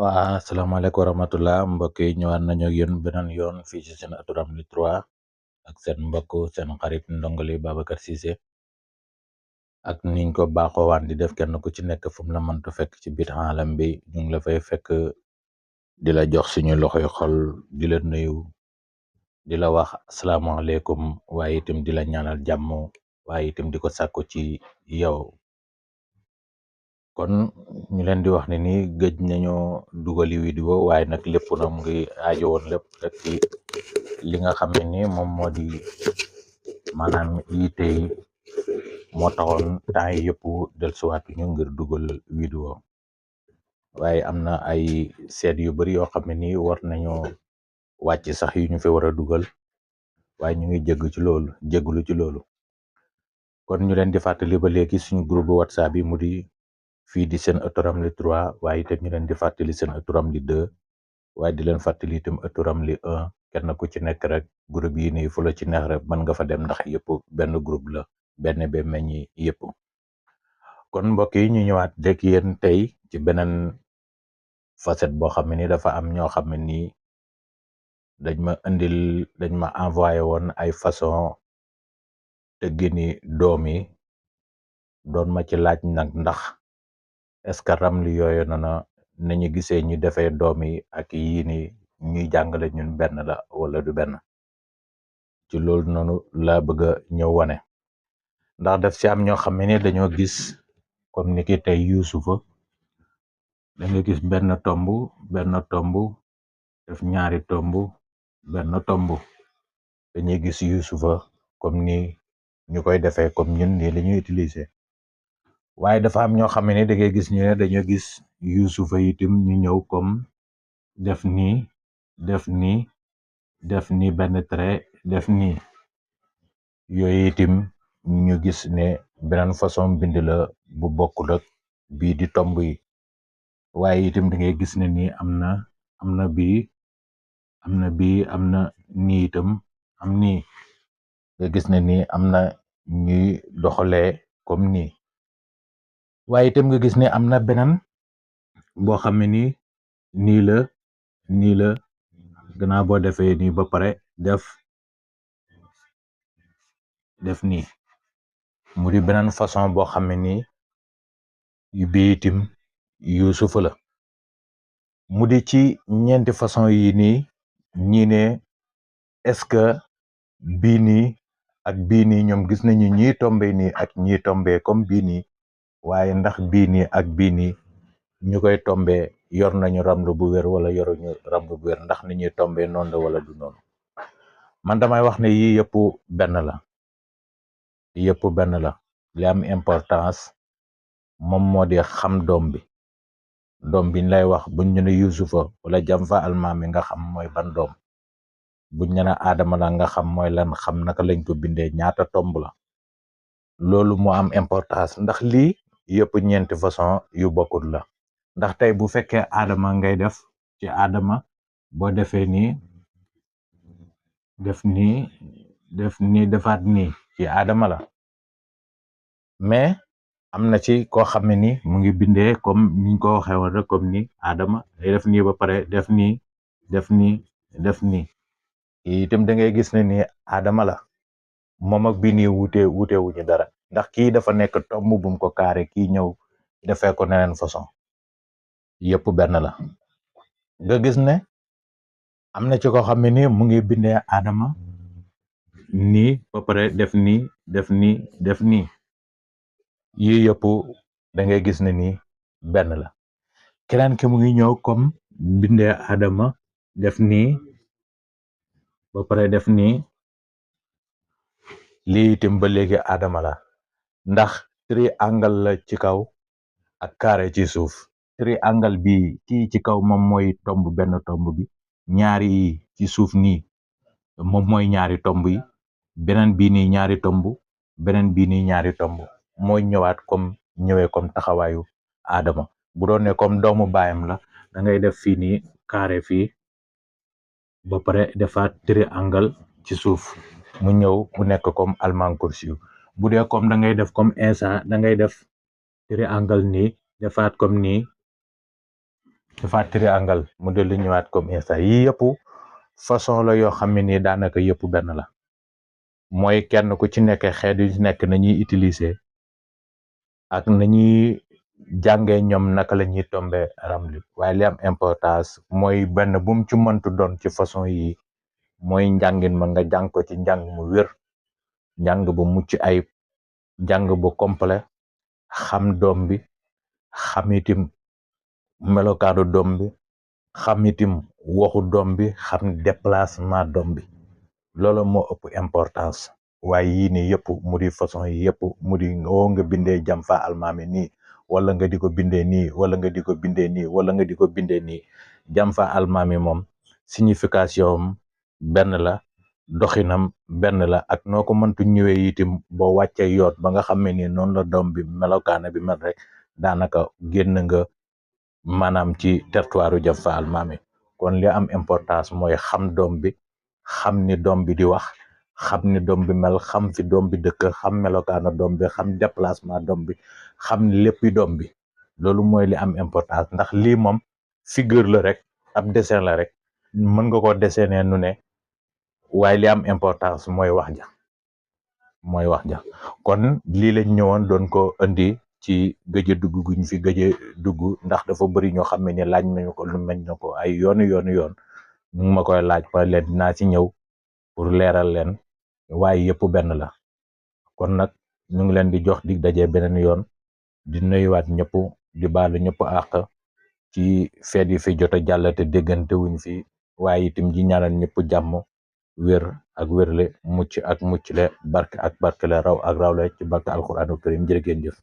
waa asalaamaaleykum wa rahmatullah mbokk yi ñëwaat nañu ak yéen beneen yoon fii ci seen atu Ramli 3 ak seen mbokk seen xarit ndongali Babacar Cissé ak niñ ko baaxoowaan di def kenn ku ci nekk fu mu la mënta fekk ci biir alam bi ñu ngi la fay fekk di la jox suñu loxoy xol di la nuyu di la wax asalaamaaleykum waaye itam di la ñaanal jàmm waaye itam di ko sàkku ci yow. kon ñu leen di wax ne ni gëj nañoo dugali vidéo waaye nag lépp na mu ngi aajo woon lépp rek ci li nga xam ne ni moom moo di maanaam yitte yi moo taxoon temps yi yëpp dellusiwaat ñu ngir dugal vidéo waaye am na ay seet yu bari yoo xam ne ni war nañoo wàcc sax yu ñu fi war a dugal waaye ñu ngi jégglu ci loolu kon ñu leen di fàttali ba léegi suñu groupe WhatsApp bi mu di fii di seen ëttu Ramli 3 waaye itam ñu leen di fàttali seen ëttu Ramli 2 waaye di leen fàttali itam ëttu Ramli 1 kenn ku ci nekk rek groupe yi nii fu la ci neex rek mën nga fa dem ndax yëpp benn groupe la benn ba meññi yëpp. kon mbokk yi ñu ñëwaat rek yéen tey ci beneen facette boo xam ne ni dafa am ñoo xam ne nii dañ ma envoyé woon ay façon tëggini doom yi doon ma ci laaj nag ndax est-ce que Ramli yooyu noonu nañu gisee ñu defee doom yi ak yii ni ñuy jàngale ñun benn la wala du benn ci loolu noonu laa bëgg a ñëw wane ndax daf ci am ñoo xam ne ni dañoo gis comme ni ki tey Yuusufa da nga gis benn tomb def ñaari tomb benn tomb dañuy gis Yuusufa comme ni ñu koy defee comme ñun nii la ñuy utiliser waaye dafa am ñoo xam ne da ngay gis ñu ne dañoo gis Yuusufa itam ñu ñëw comme def nii def nii benn trait def nii yooyu itam ñu gis ne beneen façon bind la bu bokkul ak bii di tomb yi waaye itam da ngay gis ne nii am na bii am na nii itam am nii nga gis ne nii am na ñuy doxalee comme nii waaye itam nga gis ne am na beneen boo xam ne nii la gannaaw boo defee nii ba pare def nii mu di beneen façon boo xam ne nii bii itam Yuusufa la mu di ci ñeenti façon yi nii ñi ne est-ce que bii nii ak bii nii ñoom gis nañu ñii tombe nii ak ñii tombe comme bii nii waaye ndax bii nii ak bii nii ñu koy tombe yor nañu ramlu bu wér wala yoruñu ramlu bu wér ndax ni ñuy tombe noonu la wala du noonu man damay wax ne yii yëpp benn la li am importance moom moo di xam doom biñ lay wax buñ ñu ne Yuusufa wala Jamfa Almaami nga xam mooy ban doom buñ ñu ne Adama la nga xam mooy lan xam naka lañ ko bindee ñaata tomb la loolu moo am importance ndax lii yëpp ñeenti façon yu bokkul la ndax tey bu fekkee Adama ngay def ci Adama boo defee nii defaat nii ci Adama la mais am na ci koo xam ne ni mu ngi bindee comme niñ ko waxee woon rek comme ni Adama day def nii ba pare def nii itam da ngay gis ne nii Adama la moom ak bii nii wuute wuñu dara ndax kii dafa nekk tomb bum ko carré kii ñëw defee ko neneen façon yëpp benn la nga gis ne am na ci ko xam ne ni mu ngi bindee Adama nii ba pare def nii yii yëpp da ngay gis ne nii benn la keneen ki mu ngi ñëw comme bindee Adama def nii ba pare def nii lii itam ba léegi Adama la ndax triangle la ci kaw ak carré ci suuf triangle bi kii ci kaw moom mooy tomb benn tomb bi ñaari yi ci suuf nii moom mooy ñaari tomb yi beneen bii nii ñaari tomb beneen bii nii ñaari tomb mooy ñëwee comme taxawaayu Adama bu doon ne comme doomu baayam la da ngay def fii nii carré fii ba pare defaat triangle ci suuf mu ñëw mu nekk comme alman kursiyu bu dee comme da ngay def comme Insa da ngay def triangle nii defaat comme nii dafa triangle mu dellu ñëwaat comme instant yi yëpp façon la yoo xam ne nii daanaka yëpp benn la mooy kenn ku ci nekk xeet yu ci nekk nañuy utiliser ak nañuy jàngee ñoom naka la ñuy tombe ramli waaye li am importance mooy benn bu mu ci mëntu doon ci façon yi mooy njàngin ma nga jàng ko ci njàng mu wér njàng bu mucc ayib njàng bu complet xam doom bi xam itim melokaanu doom bi xam itim waxu doom bi xam déplacement doom bi loolu moo ëpp importance waaye yii nii yëpp mu di façon yi yëpp mu di nga bindee jam fa almaami nii wala nga di ko bindee nii wala nga di ko bindee nii wala nga di ko bindee nii jam fa almaami moom signification benn la doxinam benn la ak noo ko mëntu ñëwee itim boo wàccee yoot ba nga xam ne nii noonu la doom bi melokaana bi mel rek daanaka génn nga maanaam ci territoire jam fa almaami kon li am importance mooy xam doom bi xam ni doom bi di wax xam ni doom bi mel xam fi doom bi dëkk xam melokaana doom bi xam déplacement doom bi xam ni léppi doom bi loolu mooy li am importance ndax lii moom figure la rek ab dessin la rek mën nga ko dessiner nu ne waaye li am importance mooy wax ja kon lii lañ ñëwoon doon ko indi ci gëj a dugg guñ fi gëj a dugg ndax dafa bëri ñoo xam ne ni laaj nañu ko lu meñ na ko ay yoonu ñu ngi ma koy laaj pa leen dinaa ci ñëw pour leeral leen waaye yëpp benn la kon nag ñu ngi leen di jox dig daje beneen yoon di nuyuwaat ñëpp di baalu ñëpp àq ci feet yi fi jot a jàll te déggante wuñ fi waaye itam ji ñaanal ñëpp jàmm wér ak wérle mucc ak mucc le barke ak barke le raw ak rawle ci barke alquraanu karim jërë ngeen jëf